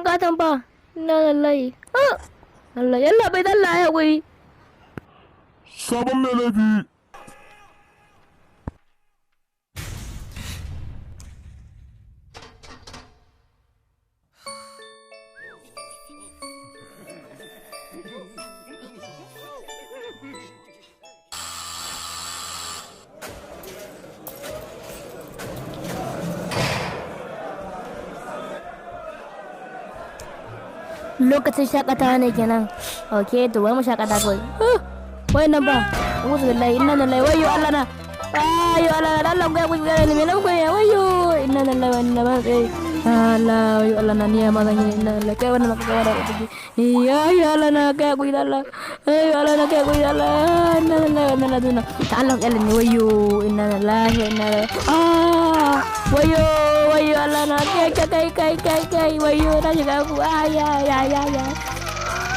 katon fa. Inna lillahi. Ah! Allah yalla bai dalla ya guri. Sabon mai laifi. Lokacin shakatawa ne kenan. Ok, to bari mu shakata kawai. Ah! Wayannan ba. A'udhu billahi inna lillahi wayyo Allah na. Ayo Allah na Allah ku ya ni me nan ku ya wayyo inna lillahi wa inna ilaihi. Allah wayyo Allah na ni ma zan yi inna lillahi kai wannan maka kai wannan ciki. Ya ya Allah na kai ku Allah. Ayo Allah na kai ku Allah. Inna lillahi wa inna ilaihi raji'un. Ta Allah kyalin ni wayyo inna lillahi wa inna ilaihi. Ah! Wayyo wayyo Allah na kai kai kai kai kai wayyo na shiga ku. Ay ay ay ay. Ay.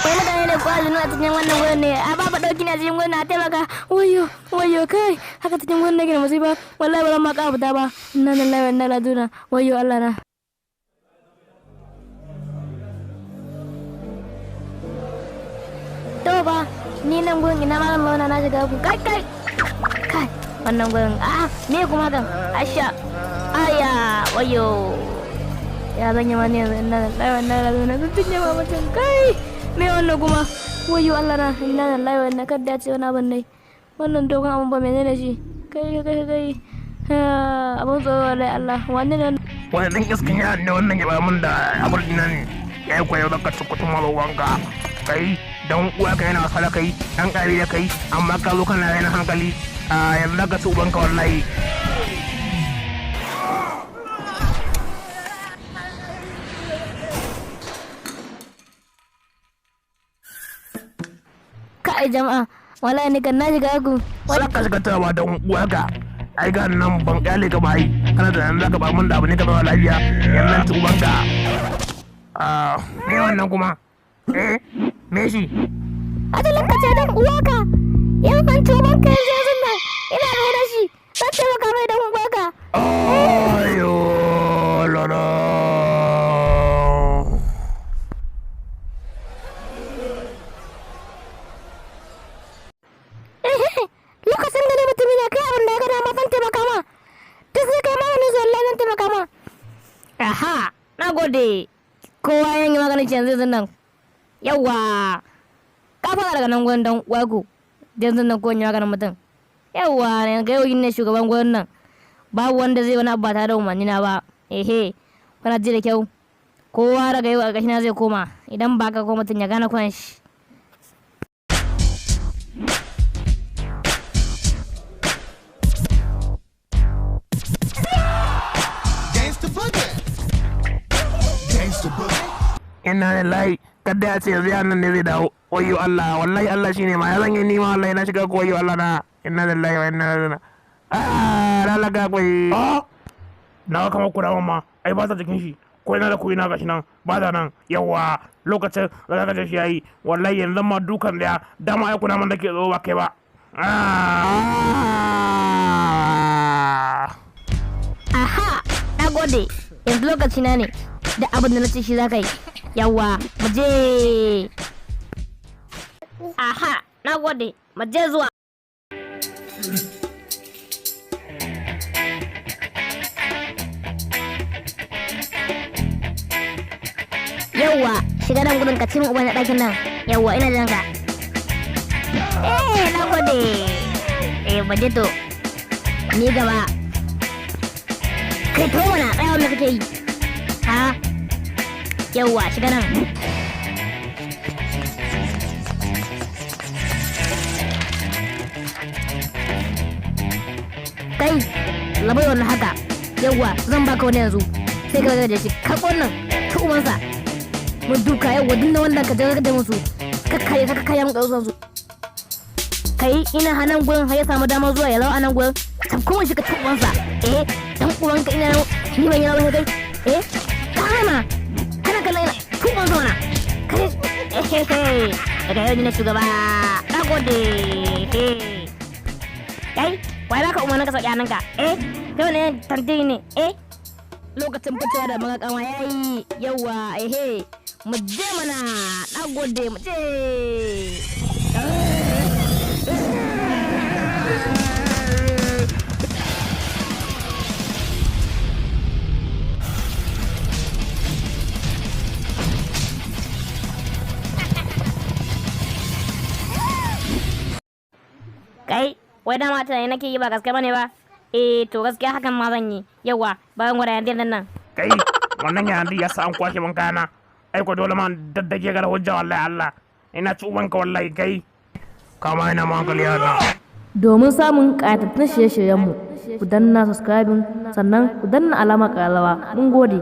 Wai mutane ne ko aljanu a cikin wannan wurin ne a ba ɗauki na cikin wurin na taimaka wayo wayo kai haka cikin wurin nake da musiba wallahi ba zan ma ƙara fita ba inna lillahi wa inna ilaihi raji'un wayo Allah na. To ba ni nan gurin ina ma zan zauna na shiga ku kai kai kai wannan gurin a me kuma kan asha aya wayo ya zan yi mani yanzu inna lillahi wa inna ilaihi raji'un sun cinye ma mutum kai me wannan kuma wayo Allah na inna lillahi wa inna kadda ce wani abin ne wannan dogon abin ba menene shi kai kai kai abin tsoro wallahi Allah wannan ne. Wani ɗan iskan ya ne wannan ya ba mun da abin nan ya yi kwayo zaka ci kutun wanka kai dan uwa ka yana wasa da kai dan ƙari da kai amma ka zo kana raina hankali a yanzu zaka ci ubanka wallahi. Kai jama'a wallahi ni kan na shiga ku. Saka shiga tawa dan uwa ka ai ga nan ban kyale ka ba ai kana da nan zaka ba mun da abu ne ka ba lafiya yanzu ci ubanka. Ah, me wannan kuma? Eh, me shi? Ajalin ka ce dan uwaka yan an ci ubanka yanzu yanzu nan ina da shi zan taimaka mai dan uwaka. Ayo lana. Lokacin da ne mutumi na kai abin da ya gada ma zan taimaka ma duk sai kai maganin su wallahi zan taimaka ma. Aha, na gode. Kowa yan yi maganin shi yanzu yanzu nan. Yawwa ka fara daga nan gurin dan uwaku yanzu nan ko in yi maganin mutum. Yawwa ne ga yau ne shugaban gurin nan babu wanda zai wani abu ba tare da umarni na ba. Ehe, kana ji da kyau kowa daga yau a ƙarƙashina zai koma idan ba ka ko mutum ya gane kwan shi. Gangsta Boogie. Gangsta Boogie. Inna lillahi kada ya ce yanzu yaran ne zai dawo. Wayyo Allah wallahi Allah shine ma ya zan yi nima wallahi na shiga ko wayyo Allah na inna lillahi wa inna ilaihi raji'un. Ah, lalaka kwai. Ah, na ga kamar kudawan ma ai ba ta jikin shi ko ina da ko ina gashi nan ba ta nan yawa lokacin da zaka je shi yayi wallahi yanzu ma dukan da dama ai kuna man da ke zo ba kai ba. Ah. Aha, na gode. Yanzu lokaci na ne da abin da na ce shi za ka yi. Yawwa, mu je. Aha, na gode. Mu je zuwa. Yawwa, shiga nan gudun ka ci min uban na ɗakin nan. Yawwa, ina jiran ka. Eh, na gode. Eh, mu je to. Ni gaba. Kai to mana tsaya wanda kake yi. Ha? Yawwa, shiga nan. Kai, labai wannan haka. Yawwa, zan baka wani yanzu. Sai ka gaje shi, ka wannan ta ubansa. Mun duka yawwa duk na wannan ka je ka musu. Ka kare ka kare mun ƙarfin su. Kai ina hanan gurin har ya samu damar zuwa ya lawa anan gurin. Tabko shi ka ci ubansa. Eh, dan uwanka ina nan ni ban yi rawa kai. Eh, ka hana. Kana kallon ina ci ubansa mana. Kai, eh, daga yau ni na shugaba. Na gode. Kai, wai baka umarnin ka sauki hannunka? Eh, kai wani tantiri ne? Eh, Lokacin fitowa da makama yayi. Yawa, ehe, mu je mana. Na gode, mu je. Kai, wai dama tunani nake yi, ba gaske bane ba. Eh, to gaskiya hakan ma zan yi. Yawa, bayan gwada yanzu nan. Kai, wannan yanzu ya sa an kwashe min kayana. Ai ko dole ma in daddage ga da hujja. Wallahi Allah ina ci ubanka. Wallahi kai kama ina ma hankali yana. Domin samun ƙayatattun shirye-shiryenmu, ku danna subscribing, sannan ku danna alamar ƙararrawa. Mun gode.